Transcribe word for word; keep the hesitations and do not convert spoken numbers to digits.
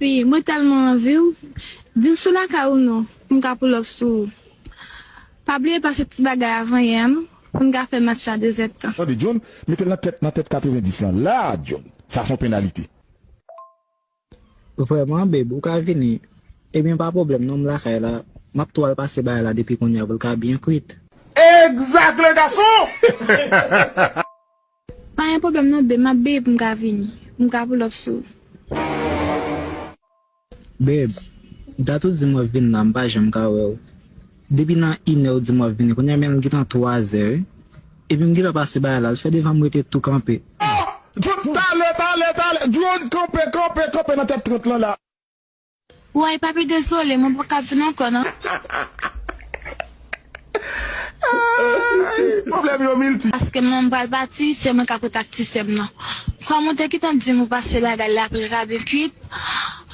Wi, mwen tèlman anvi w. Di m sou lakay ou non, pou m ka pull up sou ou. Pa bliye pase ti bagay avan yè a non, pou n ka fè match la de zèdtan. Tande, John, mete l nan tèt, nan tèt katrevendis lan la, John. Sa se yon penalite. Vrèman, babe, ou ka vini. Ebyen, pa pwoblèm non, m lakay la. M ap tou al pase bagay la depi kounye a pou l ka byen kwit. Exact, le garçon! Pa gen pwoblèm non, babe, m ap beye pou m ka vini. Pou m ka pull up sou ou. Babe, dat ou di m w ap vin la, m pa janm ka wè w. Depi nan inè ou di m w ap vini, kounye a men l gentan twazè, wi. Epi m gentan pase bagay la, l fè devan m rete tou kanpe. John, talè, talè, talè, John, kanpe, kanpe, kanpe nan tèt trant lan la. Woy, papi, dezole, mwen pa ka vin ankò non. Pwoblèm yo milti. Paske mwen m pral pati, se mwen k ap ret ak ti sè m nan. Kòm ou te gentan di m ou pase lakay la pou l ka byen kwit,